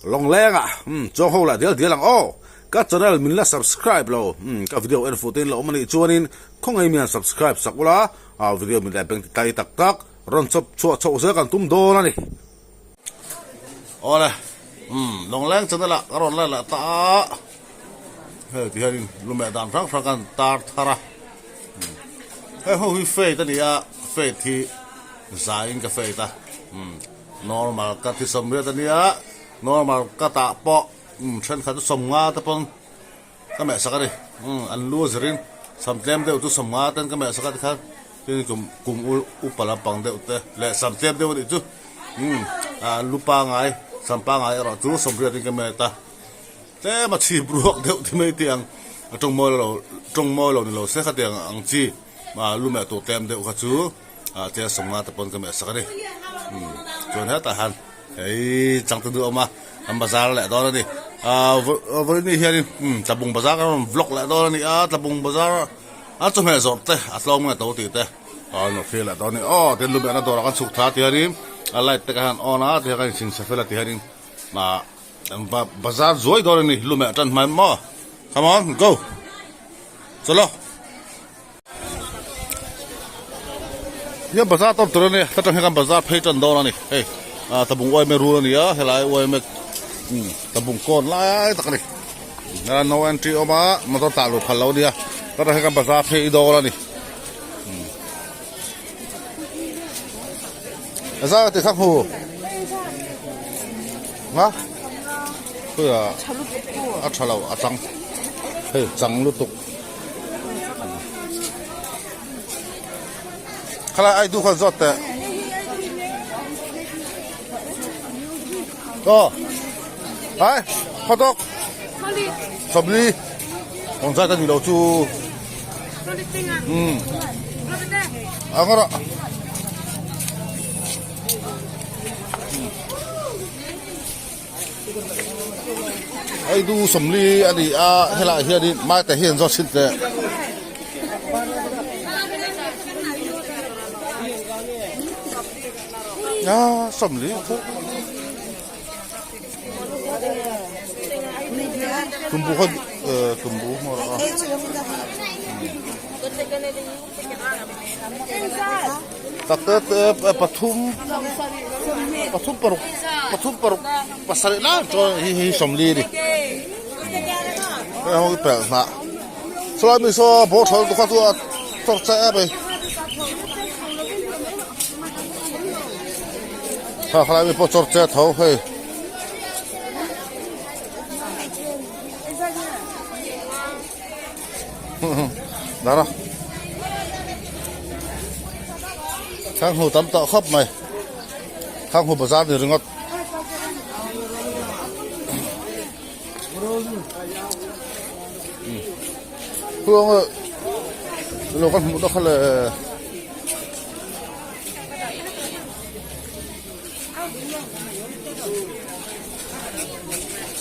Lawngleng ah umm chuang ho lah dial dial ang aw. Ka channel min la subscribe lo umm ka video en fuh te in la awm a nih chuanin khawngaih mian subscribe sak ula ah video min la beng ti tai tak tak rawn chawp chhuah chhoh zel kan tum dawn a ni. Awle umm Lawngleng channel ah ka rawn la lah ta a hei ti hianin lumeh dan hrang hrang kan tar thar a hei ho hi fade a ni a fade hi zaiin ka fade a umm. Normal cut hi 80 a nia, normal cut ah pawh thenkhat chu 50 te pawn ka meh sak a ni. An lu a zirin sam tlem deuh chu 50 ten ka meh sak a tikhan tin kum kum upa lampang deuh te leh sam tlem deuh a nih chu an lu pangai sam pangai erawh chu 80 in ka met a. Tlem a chhip ruak deuh ti mai tih ang a tawng mawi lo tawng mawi lo ni lo se khatiang ang chi lu meh tur tlem deuh kha chu. Ah tia 50 te pawn ka meh sak a ni chuan hetah hian hei changte duh a awm a an bazar leh dawn a ni ah vawiin hianin tlabung bazar kan rawn vlog leh dawn a ni a tlabung bazar a chawhmeh zawrh te a tlawm nge to tih te a rawn thlir leh dawn a ni aw tin lumehna dawrah kan chhuk thla ti hianin a light te ka han on a tihian kan inchhinchhe fel a ti hianin ah bazar zuai dawn a ni lumeh tan hmai maw come on go chawlh aw. Hian bazar tam tur a ni ta tang hian kan bazar phei tan dawn a ni hei ah tabung uaime rul a ni a helai uaime tabung kawn lai tak a ni a no entry a awm a motor tah luh phal lo a nia ta tang hian kan bazar phei dawn a ni zar ti kha hmu nga khawiah a tha lo a chang hei chang lutuk. Khalai ai du khan zawt teh. Aw. Ai, khaw tawk. Sabli. Ong zai ta ni lo chu. Um. Angara. Hei du 40 a ni a helaiah hianin maite hi an zawt chhin teh. A 40 tumbu kha tumbu hmawr a. Tak te te pathum pathum paruk pathum paruk pasarih lai chuan hei hi 40 a ni hei ho hi pelh hnah chulai mi saw bottle te kha chu a chawr che em a ni kha khalai mi pawh chawr che tho hei. Dara Thang hmu tam tawh khawp mai Thang hmu bazar ni ringawt Khuang lo kan hmuh ta kha le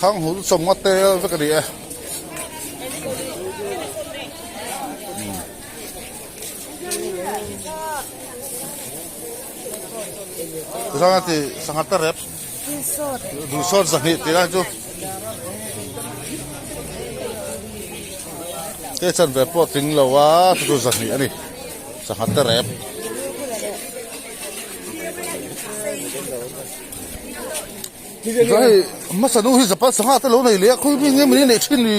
Thang hul 50 tel vek a ni e. Zanga ti sangha te rep duhsawt 200 tih lai chu te chanve pawh tling lo a chu chu 200 a ni sangha te rep. Hei hmasa nu hi Japan sangha te lo nei leh a khawi mi nge mawni neih thin ni.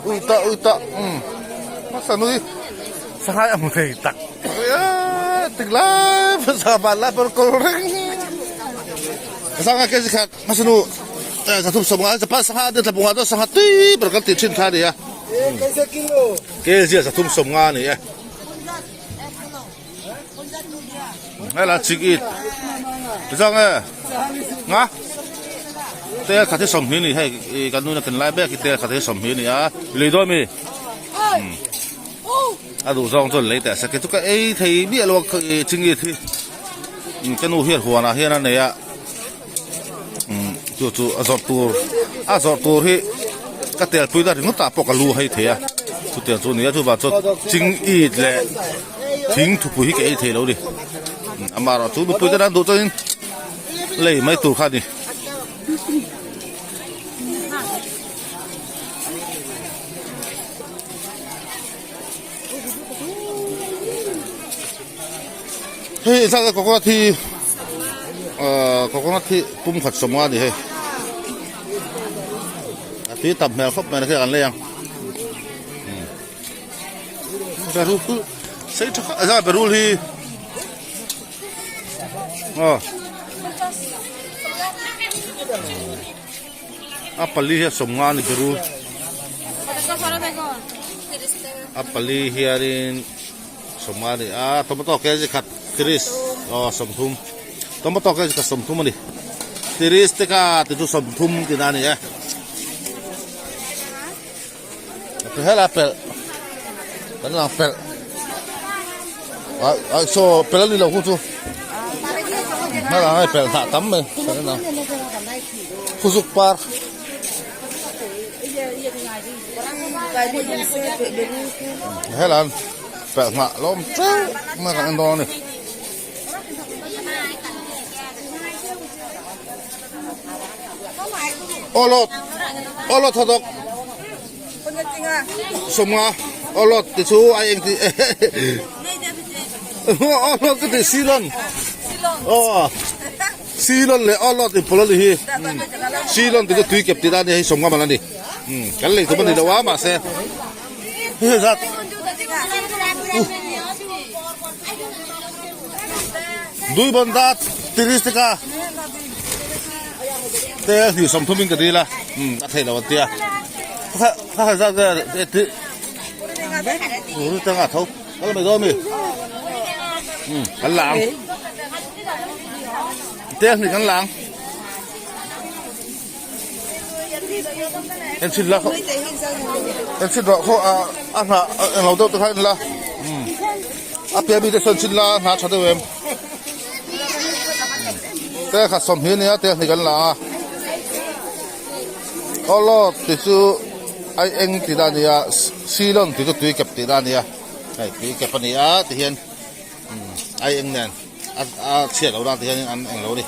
Ui ta ui ta um hmasa nu hi sangha a hmu thei tak tik lai hmasa van lai pawh kawl reng sangha kg khat hmasa nu 350 Japan sangha te tlabung ah chuan sangha tui ber kan tih thin kha a ni a. Kg a 350 a ni e. Hela chik it zang e nga tel khat hi 20 ni hei kan nu na kan lai mek hi tel khat hi 20 ni a lei dawn mi a duh zawng chuan lei teh sak e chu ka ei thei miah lo a ching it hi ka nu hian huanah hian a nei a. Chu chu a zawrh tur a zawrh tur hi ka tel pui na ringawt ah pawh ka lu hei thei a. Chutiang chu a ni a chuvang chuan ching it leh thing thupui hi ka ei thei lo a ni amaherawh chu mipui te tan duh chuanin lei mai tur kha a ni. Hei zat a coconut hi ahh coconut hi pum khat sawmnga a ni hei a tui tam hmel khawp mai na khi kan lei ang berul chu sei tha khawp a berul hi aw a pali hi a sawmnga a ni berul a pali hianin. Sawmnga a ni a tomato kg khat tiris aw 30 tomato kg khat 30 a ni tiris te kha ti chu 30 tihna a ni e a helai pelh kan lang pelh ah ah saw pelh a ni lo khu chu helai hei pelh hnah tam mai khuzuk par. Helan pelh nghah lawm teuh mai kan en dawn a ni. Awlawt awlawt haw dawk sawmnga awlawt ti chu a eng ti awlawt ka ti silon aw. Silon leh Awlawt inpawlh a ni hi. Silon tih chu tui kep tih a ni a, hei sawmnga man a ni. Kan lei tum a ni lo a mahse hei zat dui ban dat tiris te kha te hnih 30 in ka dil a a theih loh an tia kha kha zat nge ti tanga tho kal mai dawn mi kan la ang. Te hnih kan lang. En chhin la en chhin rawh khaw a a hna englo deuh te kha en la a piah mi te sawn chhin la a hna tha deuh em te khat 20 a nia te hnih kan la a awlaw tih chu ai eng tih na a nia silon tih chu tui kep tih na a nia hei tui kep a ni a ti hian. Ai eng nen a chhiat loh dan te hianin an eng lo a ni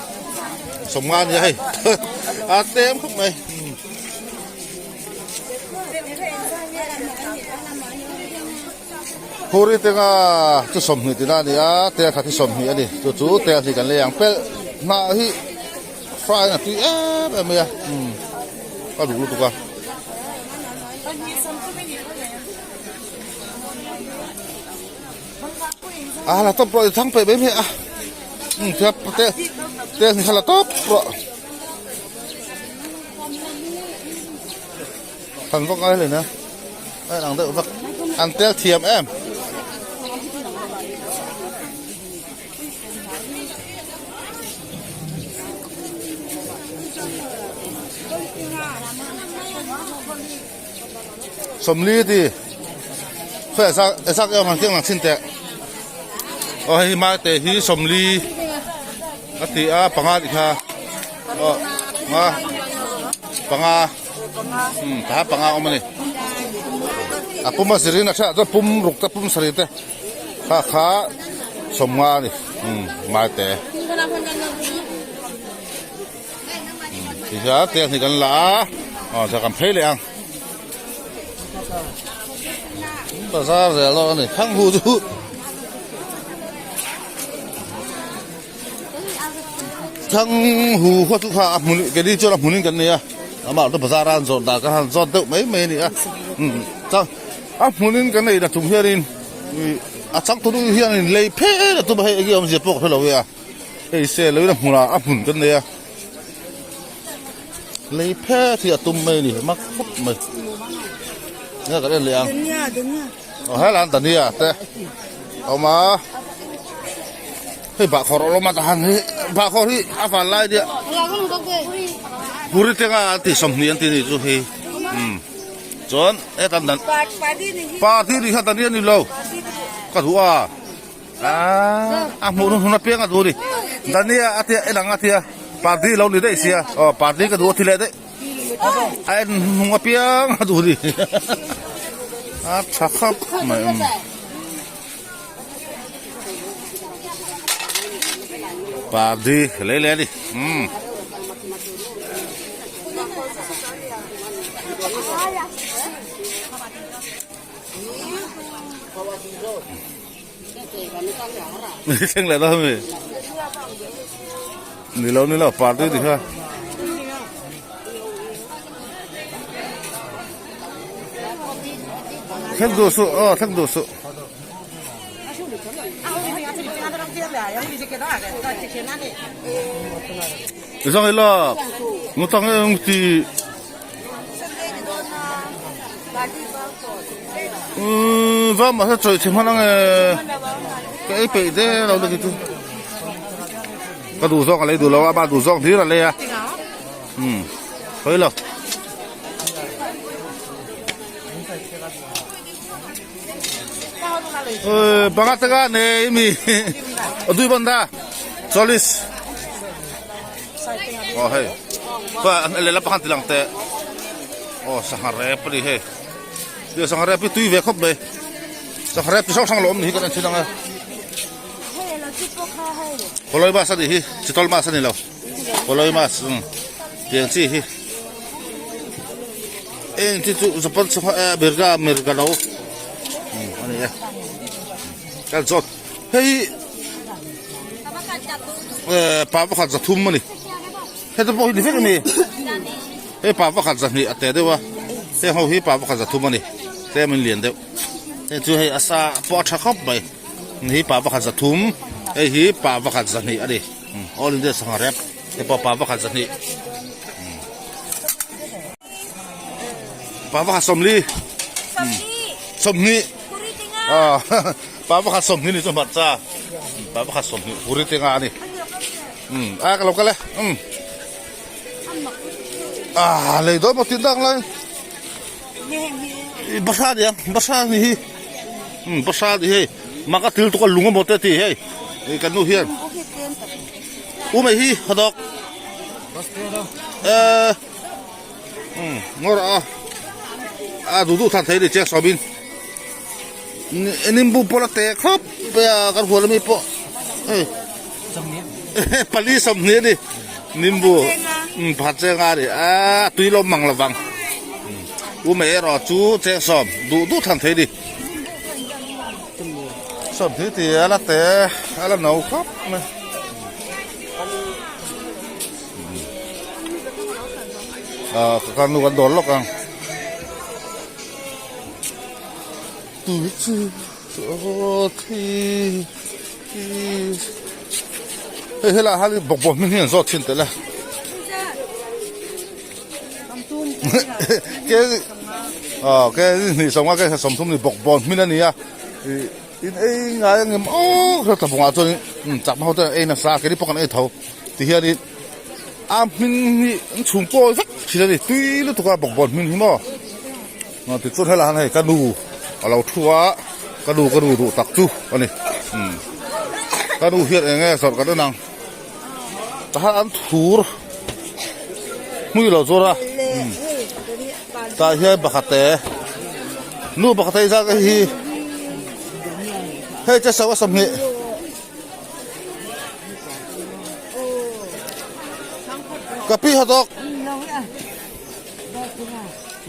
50 a nia hei a tlem khawp mai phuri tenga chu 20 tina a ni a tel khat hi 20 a ni chu chu tel hi kan lei ang pelh hnah hi fry in a tui em em mai a ka duh lutuk a. A la tawp rawh i thang peih mai mai a um thia te te ni kha la tawp rawh kan vak ngai hle na a ang deuh vak an tel thiam em 40 ti khawi ah zak emaw han keng lang chhin teh aw hei hi maite hi 40 a ti a panga tih kha aw nga panga um tah panga a awm a ni a pum a zirin a thelah chuan pum ruk te pum sarih te kha kha 50 a ni um maite Tihian tel hi kan la a aw chuan kan phei leh ang bazar zel dawn a ni thang hu chu thang hu khaw chu kha a hmun keini chuan a hmunin kan nei a amah chu bazar a an zawrh dan kha han zawt deuh mai mai a ni a chuan a hmunin kan nei na chung hianin ih a changtunu hianin lei phet a tum a hei enge awmzia pawh ka hre lo e a. Hei se lo in a hmunah a hmun kan nei a lei phet hi a tum mai a ni mak khawp mai nge kan en leh ang aw helai ah dania te a awm a hei bahkhawr a awm a tahan hi bahkhawr hi a van lai nia puri tenga an tih 20 an tih a nih chu hei umm chuan hetan dan party nih kha dania ni lo ka duh a. A hmuh hun hun apiang a duh a ni. Dania a tia en ang a tia party lo ni daih sia aw party ka duh a ti leh daih a en hnung apiang a duh a ni. A tha khawp mai umm. Pardi lei leh a ni umm. Thleng leh dawn ami? Ni lo ni lo party ti kha. Thleng duh suh aw thleng duh suh. Zang ila ngutang eng ti Umm va mahse chawih chhe hman ang e ka ei peih der lo lutuk chu ka duh zawk a lei duh lo a amah duh zawk hlir a lei a umm sawi lo. Banga tanga nei mi dui banda cholis aw hei lehlam pakhat tilang teh aw sangha rep a ni hei tia sangha rep hi tui ve khawp mai sangha rep chi hrang hrang lo awm ni hi kan en thin ang e kawlawi mas a nih hi chitawl mas a ni lo kawlawi mas umm tiang chi hi eng chi chu japan sangha eh mirga mirga no umm a ni e kan zawt hei eh pa pakhat za thum a ni heta pawh hi ni vek a ni hei pa pakhat zahnih a te deuh a heng ho hi pa pakhat za thum a ni tlem in lian deuh hei chu hei a sa pawh a tha khawp mai hei hi pa pakhat za thum hei hi pa pakhat zahnih a ni all india sangha rep hei pawh pa pakhat zahnih pa pakhat sawmli sawmhnih pa pakhat sawmhnih ni chu hmarcha pa pakhat sawmhnih puri te nga a ni a ka lo kal e ah lei dawn maw tin dang lai bahra ni ang bahra ni hi bahra ni hei maka til tuk a lung amaw te ti hei kan nu hian u mai hi hawdawk eh umm ngaw rawh a a duh duh than thei a ni chiang sawmin nimbu pawh la te khawp mai a kan hual ami pawh hei pali sawmhnih a ni nimbu umm pakhat cheng a ni a tui lo mang lovang u mai erawh chu cheng sawm duh duh than thei a ni sawmhnih tih a la te a la no khawp mai. Ah ka kal nu kan dawr lawk ang tui chu aw thi thi hei helai hian bawkbawn hming hi an zawt thin tel a ke ah ke hnih sawmnga ke 30 ni bawkbawn hming a ni a ih in ei ngai ang em aw tlabungah chuan chakma ho te an ei nasa a keini pawh kan ei tho ti hianin a hming hi an chhung kawi vek thin a ni tui lutuk a bawkbawn hming hi maw tichuan helaiah hian hei ka nu a lo thu a ka nu ka nu duh tak chu a ni ka nu hian eng nge zawrh kan en ang tah an thur hmui lo zawr a tah hian pakhat te nu pakhat hei zat hi hei che sau a 20. Ka pi hawt awk.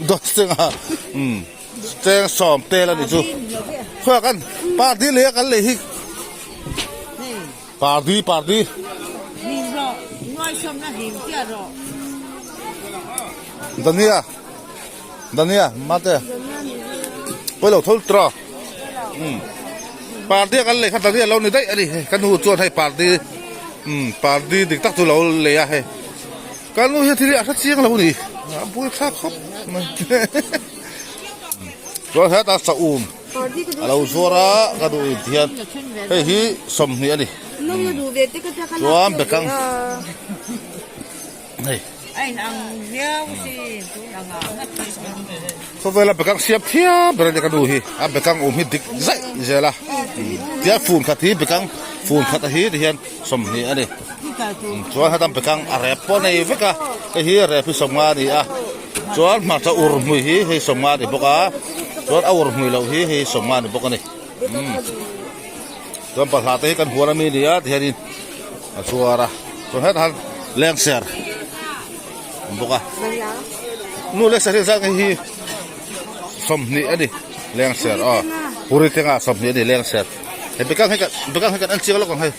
Dawt chenga. Um. Cheng sawm tel ani chu. Khuaa kan pardi lei a kan lei hi. Pardi pardi. Dania. Dania mate. Pawilo thol tra. Um. Pardi a kan lei kha Dania lo ni daih ani hei ka nu chuan hei pardi um pardi dik tak chu lo lei a hei. Ka nu hian thil hi a hre chiang lo ni a buai thlak khawp mai chuan hetah saum a lo zuar a ka duh in tihian hei hi 20 a ni chuan bekang hei khawvela bekang siam thiam ber a ni ka nu hi a bekang awm hi dik zaih zel a tia fun khat hi bekang fun khat a hi tihian 20 a ni. Chuan hetan bekang a rep pawh a nei vek a hei hi rep hi 50 a ni a chuan hmarcha ur hmui hi hei 50 a ni bawk a. Chuan a ur hmui loh hi hei sawmnga a ni bawk a ni. Umm chuan balhla te hi kan huan ami nia tihianin a chhuar a chuan hetah hian lengser a awm bawk a nu lengser hi zat hi 20 a ni lengser aw puri tengah 20 a ni lengser he bekang hi kan bekang hi kan en chiang lawk ang hei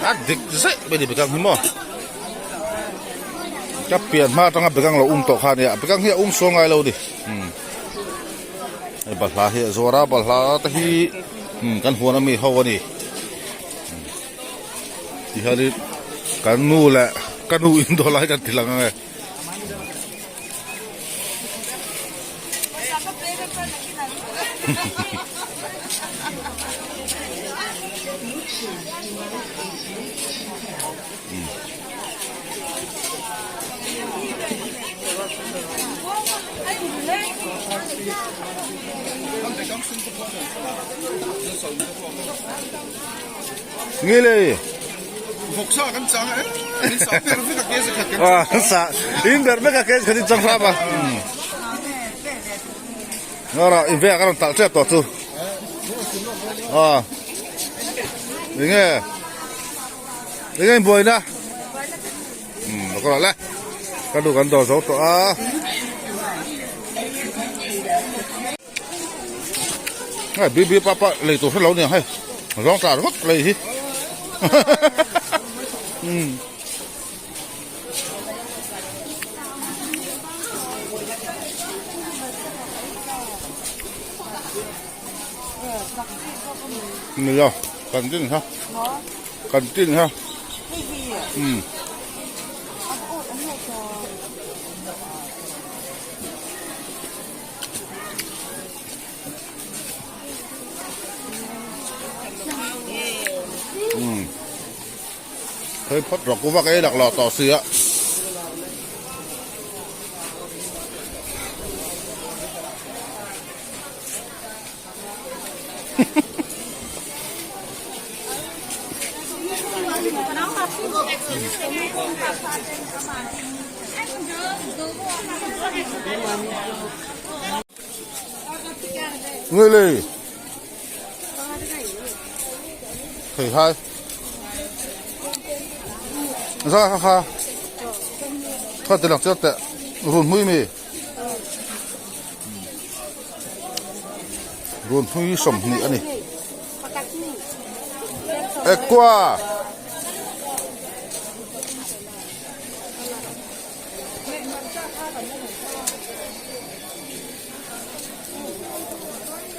a dik zeih mai a ni bekang hi maw. Ka pian hma atanga bekang lo um tawh kha ania bekang hi a um sual ngai lo ni umm hei balhla hi a zuar a balhla te hi umm kan huan ami ho ani tihianin kan nu leh ka nu in dawr lai kan ti lang ang e. Nge le Vawksa kan chang e in sa ber vek a kezi khat kan chang sa in ber vek a kezi khat in chang hlap a Ngara in vek a rawn talh tep tawh chu a enge Eng eng buaina umm ka rawh le ka nu kan dawr zo tawh a hei bibi papa lei tur hre lo nia hei zawng tla ringawt lei hi umm. Nia kan din kha. Kan tin ha. Umm. Umm. Hei phawt rawh ku vak ei lak lawh tawh si a. Ngươi lì Thủy hai Ra kha kha Kha ti lang chiat teh Run hmui mi Run hlui 20 a ni. Ekua!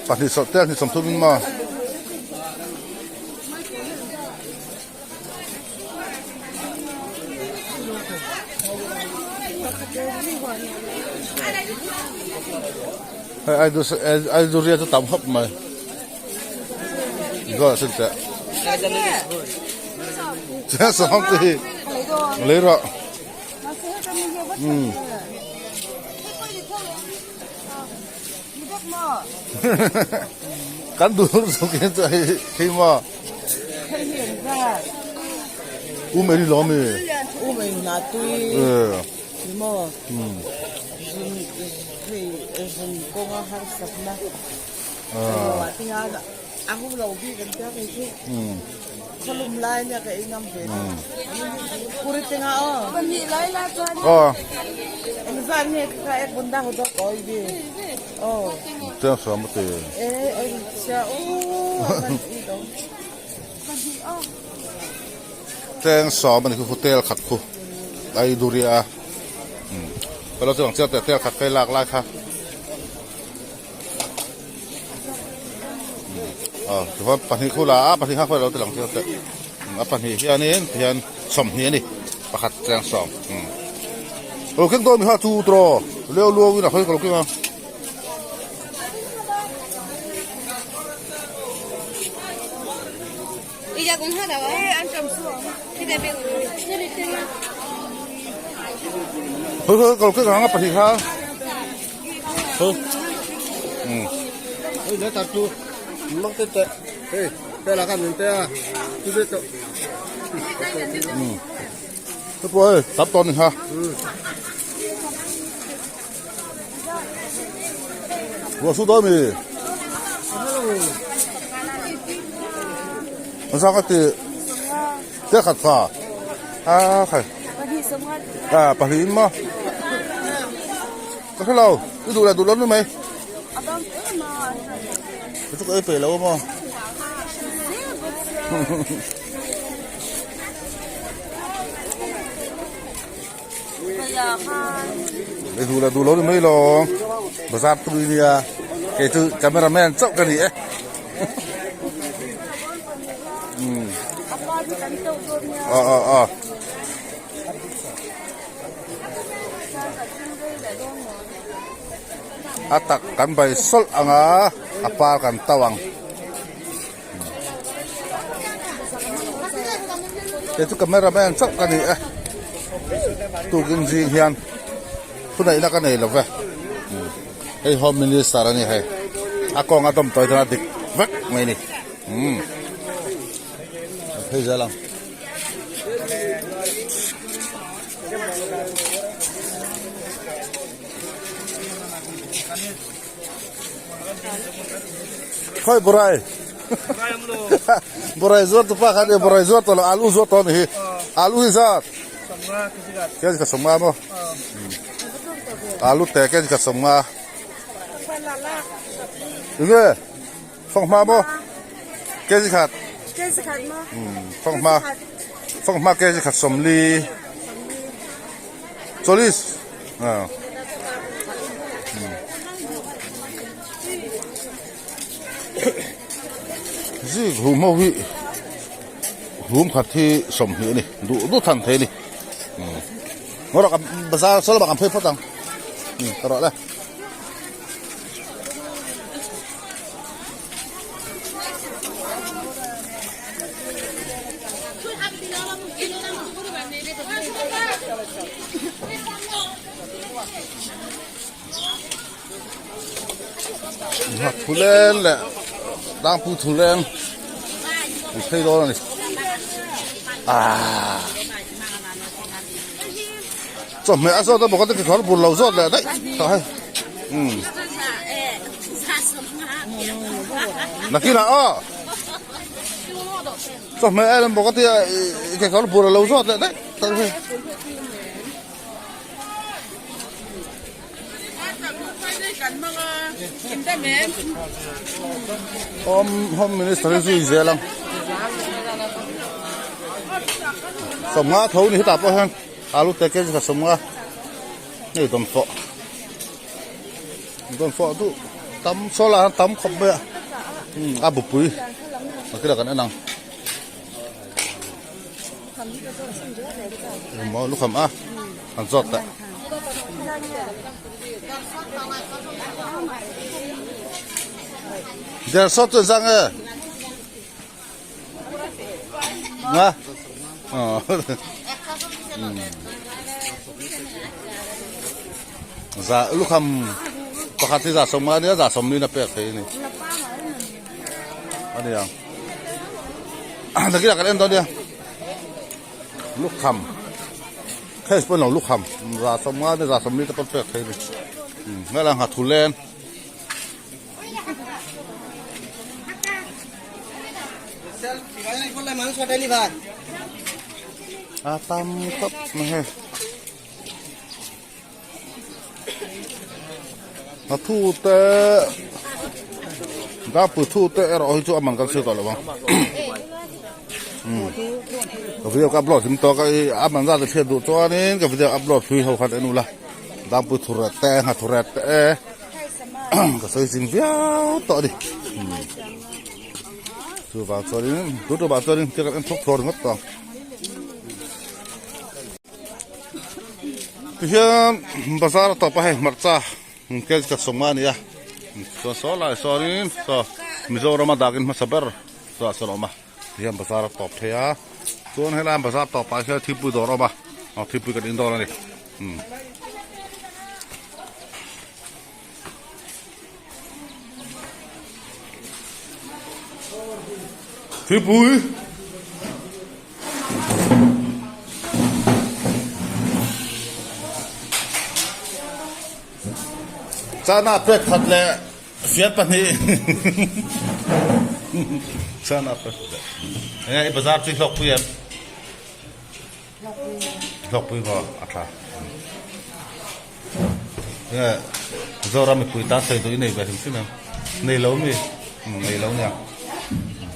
Pahnih sawrh te hnih 30 in maw. Hei ai du ai du ria chu tam khawp mai goal sin teh che sawm te hi lei rawh um Kan duh zawk hian chu hei hei maw Um ei lo ami Um ei hna tui ni maw zun hei zun kawnga harsatna a hu lo bik an tia kei chu khawlum lai nia ka ei ngam ve lo puri te nga aw aw engzat nge ka kha ek bunda ho dawk awi bi aw chiang suam a ti e oi sia u man i do Cheng sawm a ni khu hotel khat khu ai duria ka lo chuang chiang teh tel khat phei lak lai kha. Aw tichuan pahnih khu la a pahnih kha khawi lo ti lang thil teh a pahnih hianin tihian 20 a ni pakhat cheng sawm umm lo keng dawn mi kha chu tawh leu luau in a hawi ka lo keng a. Thôi thôi cầu cái hàng pahnih kha. Thôi. Ừ. Ôi lấy tạt chu. Mắc tê tệ. Ê, đây là cái mình tê à. Chú biết cậu. Ừ. Thế cô ơi, tắp ton ha. Ừ. Ruah su dawn mi? An sang ka ti te khat kha a khai a pahnih in maw ka hre lo i duh leh duh lo ni mai ka chu ka ei peih lo maw Ei duh leh duh lo ni mai lo bazar tui nia kei chu camera man chauh ka ni e umm aw aw aw a tak kan bai sawlh ang a a par kan to ang. Kei chu camera man chauh ka ni e tukin zing hian thuneihna ka nei lo ve hei home minister a ni hei a kawng a dawm tawi dawn a dik vek mai ni umm phei zel ang. Khoi borai borai zuar tu pa khan e borai zuar tawh lo alu zuar tawh a ni hi alu hi zat kg khat sawmnga maw alu te kg khat sawmnga enge fanghma maw kg khat fanghma fanghma kg khat sawmli chawlis. Zik hum ho hi hum khat hi sawmhnih a ni duh duh than thei a ni ngaw rawh bazar saw lamah kan phei phawt ang ka rawh le. Nghathu leng leh tlangpui thu leng an phei dawn a ni aaa chawhmeh a zawt a bawk a te kekawr bur lo zawt leh daih tawh hei umm nakinah aw chawhmeh a en bawk a tia kekawr bur a lo zawt leh daih tawh hei. Home home minister hi zui zel ang sawmnga tho ni hetah pawh hian alu te kg kha sawmnga hei dawnfawh dawnfawh duh tam saw lah hian tam khawp mai a a bupui a kila kan en ang. Maw lukham a an zawt ta der sawt chu zang e nga za lukham pakhat hi za sawmnga ania za sawmli na pek thei a ni a ni ang nakinah kan en dawn nia lukham cash pawh lo lukham za sawmnga ania za sawmli te pawh pek thei a ni hmel a nghathu len. A tam khawp mai hei. A thu te darpui thu te erawh hi chu a man kan hriat tawh lo ang ka video ka upload hlim tawk a i a man zat hriat duh chuanin ka video upload hlui ho khan en ula darpui thu ret te nghathu ret te ka sawi zing viau tawh a ni chuvang chuanin tun tumah chuanin thil kan en thawk thaw ringawt tawh ang. Tihian bazar a tawp a hei hmarcha kg khat sawmnga a ni a chuan saw lai sawnin saw Mizoram a dakin hmasa ber chu ah sawn a awm a tihian bazar a tawp thei a chuan helai bazar tawpah hian thingpui dawr a awm a aw thingpui kan in dawn a ni umm. Thingpui. Chana pek khat leh Fiat pahnih San up Enge i bazar chu i hlawk pui em? Hlawk pui maw a tha. Enge Zoram mipui tan sawi duh i nei ve hrim hrim em? Nei lo mi? Nei lo nia.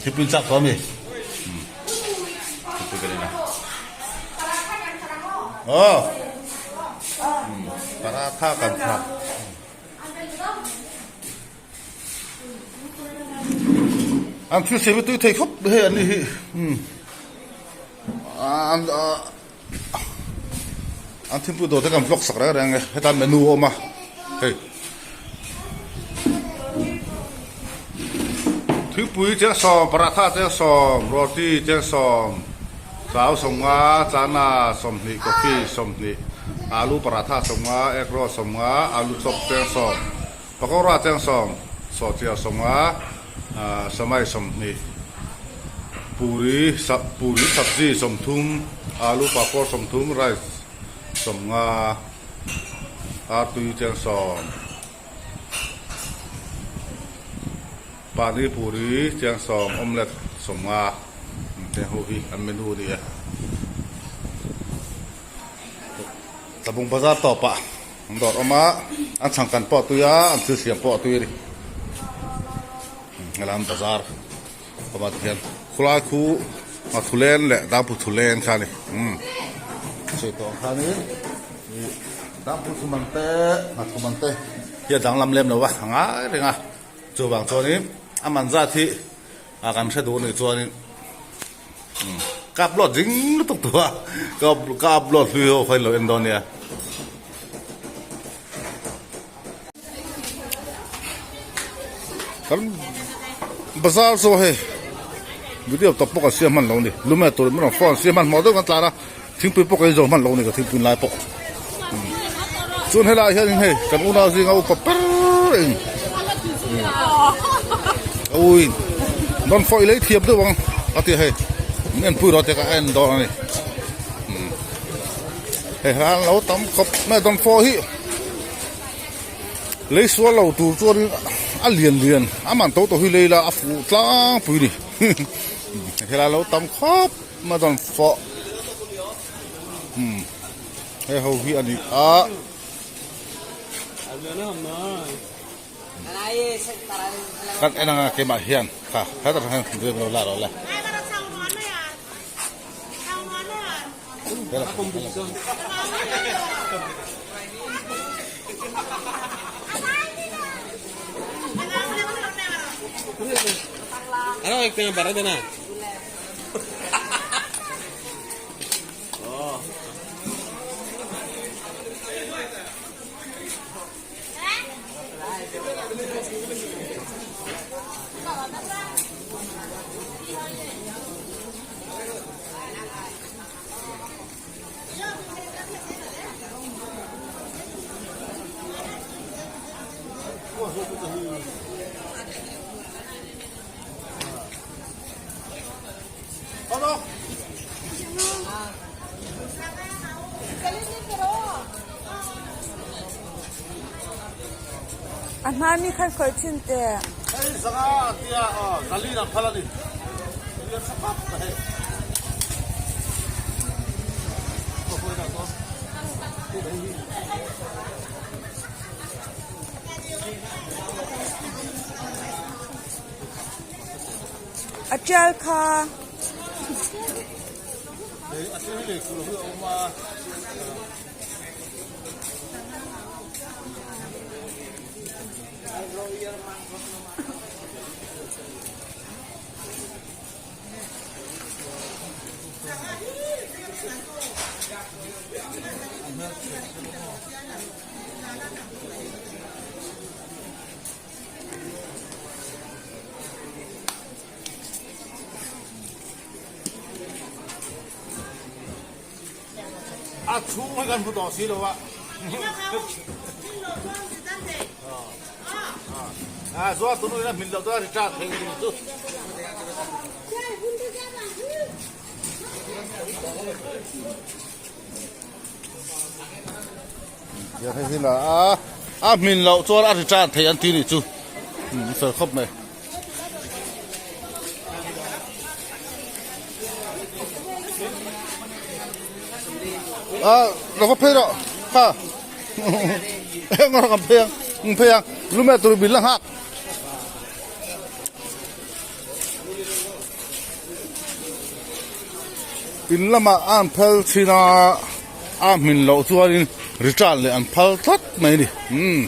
Thipui chak tawh mi? Thipui kan in a. Aw. Paratha kan tha. An thil siam hi tui thei khawp hei an ni hi umm an an thingpui dawr te kan vlog sak reng reng e heta menu a awm a hei thingpui chengsawn paratha chengsawn roti chengsawn chau sawmnga chana sawmhnih coffee sawmhnih alu paratha sawmnga egg roll sawmnga alu chop chengsawn pakora chengsawn sawhchiar sawmnga ah samai sawmhnih puri puri sabzi sawmthum alu papawr sawmthum rice sawmnga artui chengsawn Pani puri chiang sawm omelette 50 te ho hi an menu a ni e. Tlabung bazar tawpah an dawr awm a, an chhangkan pawh a tui a, an thil siam pawh a tui a ni. Helam bazar awmah te hian khulai khu Nghathulen leh Dangpu Thulen kha a ni. Sawi tawh ang khanin ih Dangpu Thuman te Nghathuman te hi a danglam lem lo a, a ngai reng a. Chuvang chuanin a man zat hi a kan hre duh anih chuanin ka upload zing lutuk tawh a, ka upload hlui ho kha in lo en dawn nia. Kan bazar chu hei video tawp pawh kan siam hman lo a ni, lume tur in rawn phone siam hmanhmawh deuh kan tlan a, thingpui pawh kan inzawm hman lo a ni ka thingpui lai pawh. Chuan helaiah hianin hei kan unau zinga upa per in a uin rawn fawih lei thiam deuh ang a ti a hei min enpui rawh tia ka en dawn a ni hei han lo tam khawp mai dawn fawh hi lei sual lo tur chuanin a lian lian a man to to hi lei la a fuh tlangpui a ni helai lo tam khawp mai dawn fawh. Hei ho hi a ni a. Kan en anga keimah hian kha hetah hian rim lo la rawh le. Ano ekte bara dena. A hmami khan khawih chin te. A tial kha. A chhung hi kan hmu tawh si lo a. A zuar tunu ina hmin loh chuan a recharge thei ni chu. Hei hi la a a hmin loh chuan a recharge thei an ti nih chu. Umm fel khawp mai. A lo va phei rawh ha eng rawh kan phei ang an phei ang lume tur bil a nghak. In lamah a an phal thin a a hmin loh chuanin return leh an phal tlat mai a ni umm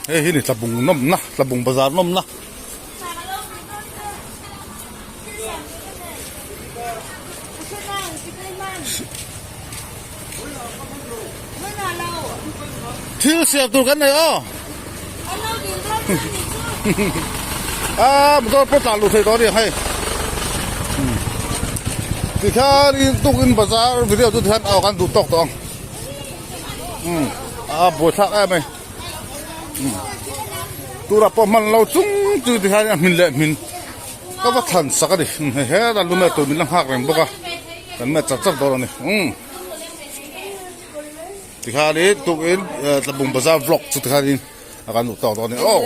hei hi ni tlabung nawmna tlabung bazar nawmna. Thil siam tur kan nei aw. A motor pawh tlan luh thei tawh a ni hei. Tikhian in tukin bazar video chu tikhian aw kan duh tawk tawh ang. A buaithlak em a ni. Turah pawh hman lo chung chu tikhian a hmin leh hmin ka va thlan sak a ni. Hei heta lume tur min la nghak reng bawk a kan met char char dawn a ni. Tikhianin tukin Tlabung Bazar vlog chu tikhianin a kan duh tawk dawn a ni aw.